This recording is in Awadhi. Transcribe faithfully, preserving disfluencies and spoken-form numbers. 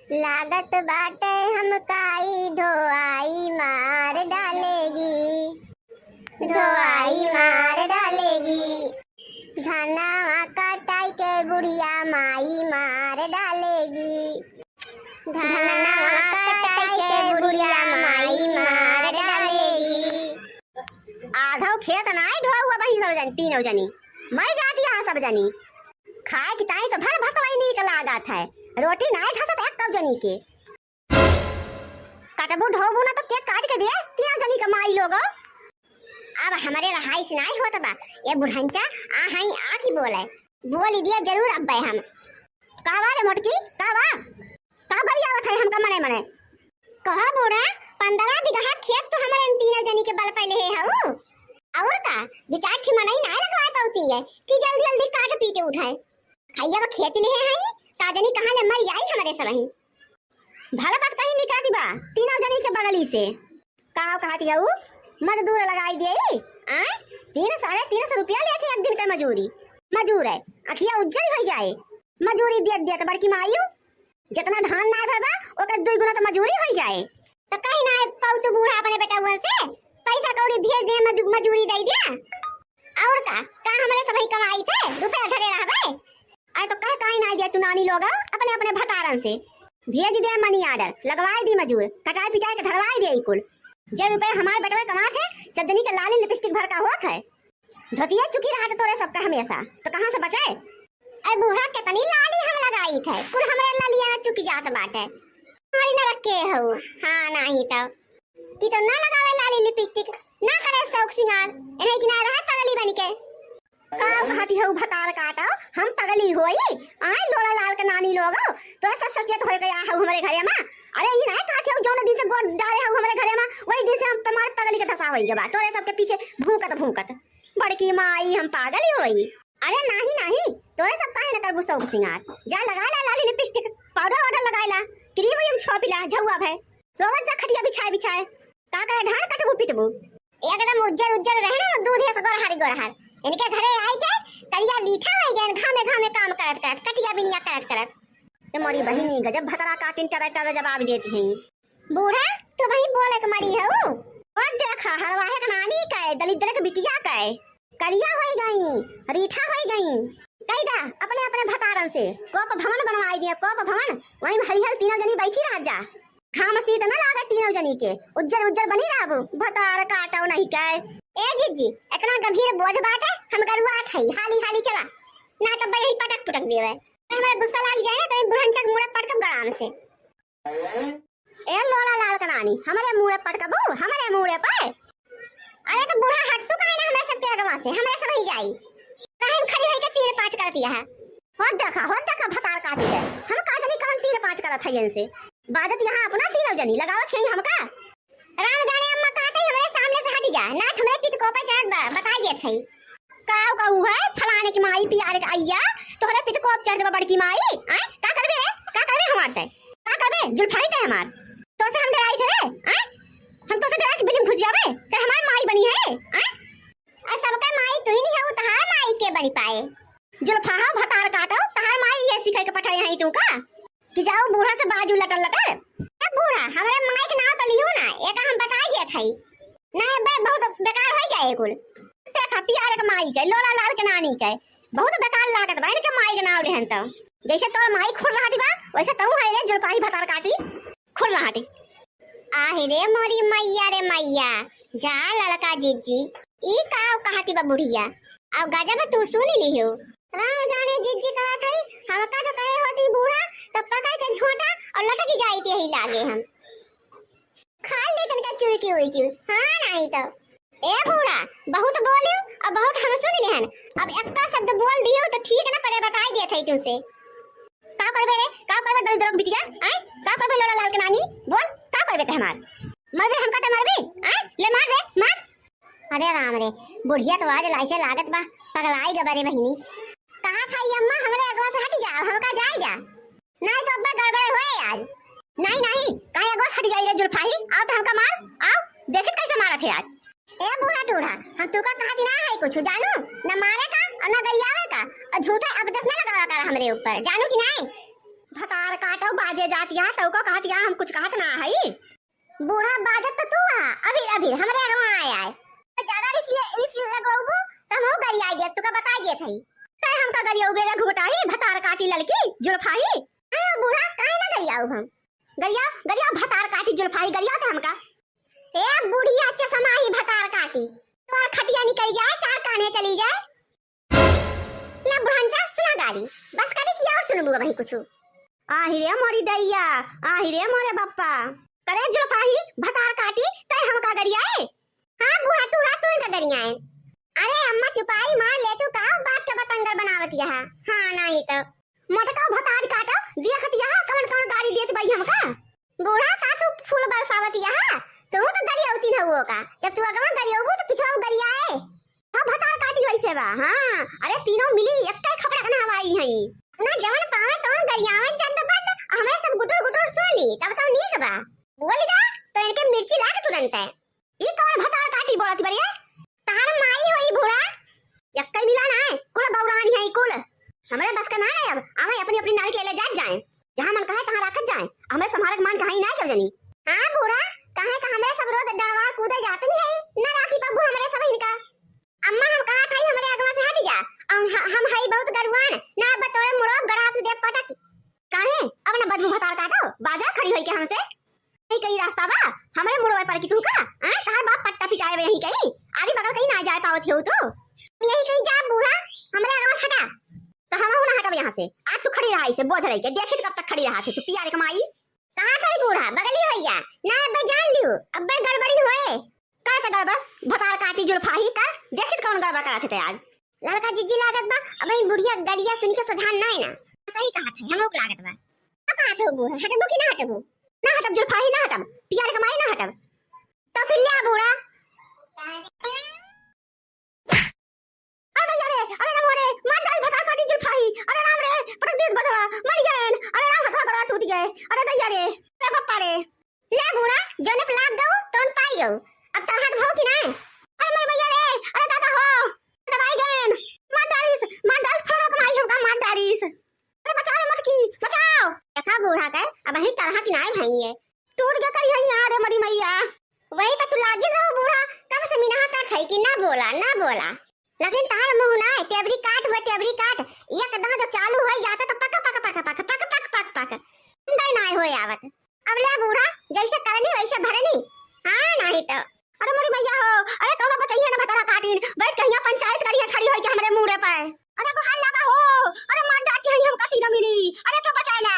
लागत बाटे हमका ई ढोआई मार डालेगी, ढोआई मार डालेगी। धनवा कटाई के बुढ़िया माई मार डालेगी, धनवा कटाई के बुढ़िया माई मार डालेगी। आधो खेत नाई ढोआ हुआ बही सब जन, तीनों जनी मर जाती है सब जनी। खाए की ताई तो भर भतवाई नीक लागत है, रोटी नाई धसत एक कब जनी के। कटबू ढोबू ना तो केक काट के दे तीनों जनी के माई लोग। अब हमरे रहाई से नाई होत बा, ये बुढ़ंचा आ हाई आ की बोले, बोल दिया जरूर अब हम। का बा रे मोटकी, का बा? का गरियावत है हमका मने मने? कहा बूढ़ा, पन्द्रह बीघा खेत तो हमरे इन तीनों जनी के बल पे लेहे हऊ। और का, दो चार ठी मनई नाय लगवाए पउती है कि जल्दी जल्दी काट पीट उठाए। हई अब खेत लेहे हई, का जनी कहाँ ले मर जाई हमरे सबही। भला बात कहीं निकाली बा, तीनों जनी के बगली से। का कहत हऊ? मजदूर लगाई देई, आय? तीन, साढ़े तीन सौ रुपया लेत है एक दिन के मजूरी। मजूर है, अखिया उज्जर हो जाए। मजूरी दियत दियत बड़की मायू, जितना धान ना भवा, ओकर दुई गुना तो मजूरी हो जाए। तो कहीं ना पाऊ तू बूढ़ा अपने बेटउआ से, पैसा कौड़ी भेज दे, मजू-, मजूरी दे दिया। और का, का हमरे सबही कमाई थे, रुपया धरे रहबे? आय तो कह काहे ना दिया तू नानी लोग, अपने अपने भतारन से भेज दे money order, लगवाए दी मजूर, कटाए पिटाए के धरवाए दे ई कुल। जे रुपया हमार बेटवा कमात है, सब जनी के लाली लिपस्टिक भर का होत है। धोतिया चुकी रहा तो तोरे सबका हमेशा, तो कहाँ से बचे? अरे बूढ़ा, कितनी लाली हम लगाई थे, कुल हमरे लालिया चुकी जात बाटे। हमारी न रखे हो, हाँ, नहीं तो। कि तो ना लगावे लाली लिपस्टिक, ना करे शौक सिंगार, इन्हें कि ना रहे पगली बन के। का कहती हो भतार काटो, हम पगली होई? आय लोला लाल के नानी लोगो, तोरा सब सचेत होए गया हो हमरे घरे में। अरे ई नहीं कहती हो, जौन दिन से गोड़ डाले हो हमरे घरे में, वही दिन से हम तुम्हारे पगली के धसा होई गवा, तोरे सबके पीछे भूकत भूकत। बड़की माई, हम पागल ही होई। अरे नाही, नाही, तोरे सब काहे न करबू शौक सिंगार? जा लगा ला लाली लिपस्टिक, पाउडर वाउडर लगा ला, क्रीम व्रीम छोपी ला, झउआ भय। सोवत जा खटिया बिछाए बिछाए। का करे धान कटबू पिटबू? एकदम उज्जर उज्जर रहे ना, दूध जस गोरहारी गोरहार। इनके घरे आई के करिया लीठा हो गए, घामे घामे काम करत करत, कटिया बिनिया करत करत। ए मोरी बहिनी, गजब भतरा काटिन टरे टरे जवाब देती हैं। बूढ़ा, तू वही बोले के मरी हऊ? और देखा, हरवाहे के नानी के, दलिद्र के बिटिया के, करिया होई गई, रीठा होई गई। कही दा अपने अपने भतारन से कोप भवन बनवाई दिया, कोप भवन, वहीं में हरिहर तीनों जनी बैठी रह जा। घाम शीत न लागे तीनों जनी के, उज्जर उज्जर बनी रहबू। भतार काटो नहीं के। ए जिज्जी, इतना गंभीर बोझ बाटे, हम गरुआ खाई, हाली हाली चला, ना तो बजही पटक पुटक देवे। हमारे गुस्सा लाग जाए ना तो ये बुढ़न चक मुड़े पटकब गड़ाम से। ए लोला लाल के नानी, हमरे मुड़े पटकबू, हमरे मुड़े पे। अरे तो बूढ़ा हट तू काहे ना हमरा सबके अगवा से, हमरा सब ही जाई। काहे हम खड़ी होई के तीन पाँच करत यहाँ? होत देखा, होत देखा भतार काटी है। हम का जनी कौन तीन पाँच करत है इनसे। बाजत यहाँ अपना तीनों जनी, लगावत है हमका। राम जाने अम्मा कहते ही हमरे सामने से हट जा, ना तो हमरे पित को पे चढ़त बा, बता देत है। का कहू है, फलाने की माई, पियारे के अइया, तोहरे पित को अब चढ़ देबा बड़की माई, आय? का करबे रे? का करबे हमार तै? का करबे? जुल्फाई तै हमार। तोसे हम डराई थे रे, आय? हम तोसे डराई के बिल्डिंग घुस जाबे? तै हमार माई बनी है, आय? आ सबका माई तू ही नहीं हो, तहार माई के बनी पाए? जुल्फाहा भतार काटो, तहार माई ये सिखाई के पठाए हैं तू का? कि जाओ बूढ़ा से बाजू लटर लटर। ए बूढ़ा, हमरे माई के नाव तो लियो ना, एका हम बताई देत हई। ना, बे, बहुत बेकार होई जाए कुल। देखा, पियारे के माई के, लोला लाल के नानी के, बहुत बेकार लागत बा इनके माई के नाव लेहन तो। जैसे तोर माई खुर रहटी बा, वैसे तू है रे जुल्फाही भतार काटी, खुर रहटी। आहे रे मोरी मैया रे मैया, जा ललका जिज्जी, ई का कहती बा बुढ़िया? अब गजब तू सुन लिहो। राम जाने जिज्जी कहत हई, हमका जो कहे होती बूढ़ा, तो पकड़ के झोंटा और लटकी जाई के ही लागे हम। खा ले तनका चुरकी उरकी, हाँ नहीं तो। ए बूढ़ा, बहुत बोलियो और बहुत हम सुन लेहन। अब एक्का शब्द बोल दियो तो ठीक न परे, बताई देत हई तुमसे। का करबे रे? का करबे दलिद्र के बिटिया? आय? का करबे लोला लाल के नानी? बोल, का करबे ते हमार? मरबे हमका ते मरबे? आय? ले मार रे, मार। अरे राम रे, बुढ़िया तो आज लाइसे लागत बा, पगलाई गबा रे बहिनी। कहा था ये अम्मा, हमरे अगवा से हट जा, हमका जाए जा। नहीं तो अब्बे गड़बड़े होए आज। नहीं, नहीं, काहे अगवा से हट जाई रे जुल्फाही? आओ तो हमका मार, आओ, देखित कैसे मारत है आज। ए बूढ़ा टूढ़ा, हम तुका कहत ना है कुछ, जानू? न मारे का और न गरियावे का, और झूठा अबदस न लगावा कर हमरे ऊपर, जानू कि नहीं? भतार काटो बाजे जातिया, तउ को कहतिया हम कुछ कहत ना हई। बूढ़ा बाजत त तू हा, अभी अभी हमरे अगवा आय आय। त ज्यादा रिस ले, रिस लगवाबू, त हमहू गरियाइ देत, तुका बताइ देत हई। तै हमका गरियाउबे रे घुघुटाही, भतार काटी ललकी, जुल्फाही। अरे बूढ़ा, काहे ना गरियाउब हम? गरिया, गरिया भतार काटी जुल्फाही, गरिया तै हमका। ए बुढ़िया चश्मा ही भतार काटी, तोर खटिया निकल जाए, चार कान्हे चली जाए। ला बुढ़ंचा, सुना गारी, बस करी कि और सुनबू अबहीं कुछु। आहि रे मोरी दैया, आहि रे मोरे बप्पा। करे जुल्फाही भतार काटी, तै हमका गरियाए। हाँ बूढ़ा टूरा, तू इनका गरियाए। अरे अम्मा चुपाई मार ले तू, का बात का बतंगड़ बनावत यहा। हाँ नाही तो। मोटका भतार काटो, देखत यहा कवन कवन गारी देत बाई हमका। बूढ़ा का तू फूल बरसावत यहा, तू तो गरियाउती न हुओ का। जब तू अगवा गरियाउबू तो पिछवा गरियाए। हाँ, भतार काटी वैसे बा, हाँ। अरे, तीनों मिली एक्के खपड़ा के नहवाई हई। ना जवन पावे तवन गरियावे जद बद, हमरे सब गुटुर गुटुर सुन ली, तब तो नीक बा। बोली दा, तो इनके मिर्ची लाग तुरंत है। ई कवन भतार काटी बोलत बरिया? तहार माई होई बूढ़ा। एक्के मिला ना है, कुल बौरानी है कुल। हमरे बस का ना है अब, आवे अपनी अपनी नारी के ले जात जाए। जहाँ मन कहे तहाँ राखत जाए, हमरे संभारे के मान कहाँ ही ना जब जनी। हाँ बूढ़ा, काहे का हमरे सब रोज डड़वा कूदे जात नहीं है, ना राखी पब्बू हमरे सब इनका। अम्मा हम कहा था हमरे अगवा से हट जा, हम, हम हई बहुत गरुआन, ना बतोड़े मुड़ो गड़ा तू दे पटक। काहे? अब ना बदबू भतार काटो, बाजा खड़ी होई के हमसे। यही कहीं रास्ता बा, हमरे मुड़वे पर की तू का? हाँ, तहार बाप पट्टा पिटाए वे यही कहीं, आगे बगल कहीं ना जाए पावत हो तू। यही कहीं जा बूढ़ा, हमरे अगवा से हटा। तो हम ना हटब यहाँ से। आज तू खड़ी रहा इसे बोझ रही के, देखित कब तक खड़ी रहा थे तू पियारे कमाई। कहा था बूढ़ा, बगली भैया, ना अब्बे जान लियो, अब्बे गड़बड़ी होए। का था गड़बड़? भतार काटी जुल्फाही का, देखित कौन गड़बड़ करा थे आज। लड़का जिज्जी लागत बा, अब ई बुढ़िया गड़िया सुन के सोझान ना है ना। सही कहा था, हमको लागत बा। अब कहा था बूढ़ा, हटबो कि ना हटबो? ना हटब जुल्फाही, ना हटब, पियारे कमाई ना हटब। तो फिर ले आ बूढ़ा। अरे दैया रे, अरे राम रे, मार डाल भतार काटी जुल्फाही। अरे राम रे, पटक देस बधवा, मर गए। अरे राम, हथवा गोड़वा टूट गए। अरे दैया रे, अरे बप्पा रे। ले बूढ़ा, जोने पे लाग गऊ, तोन पाई गऊ। अब तलहात भऊ कि नाय? अरे मोर भैया रे, अरे दादा हो, दबाई गए। मार डालिस, मार डालिस, फलाना कमाई हमका मार डालिस। अरे बचाओ रे मटकी, बचाओ। देखा बूढ़ा के, अबहीं तलहा कि नाय भई है। टूट गया करी है यार, रे मरी मैया। वही पे तू लागिन रहो बूढ़ा, कब से मिनहा का खाई कि ना बोला, ना बोला। लेकिन तहार मुंह ना है, टेबरी काट हुआ, टेबरी काट। एक दांत जो चालू हो जाता तो पक, पक, पक। दई ना हो आवत। अब ले बूढ़ा, जैसे करनी वैसे भरनी। हाँ, नाही तो। अरे मोरी मैया हो, अरे कौनो बचइया ना भतार काटिन, बैठ के हियां पंचायत करी है खड़ी होई के हमरे मुड़े पे। अरे को हल्ला बा हो, अरे मार डालती है हमका तीनों मिली, अरे के बचाएला।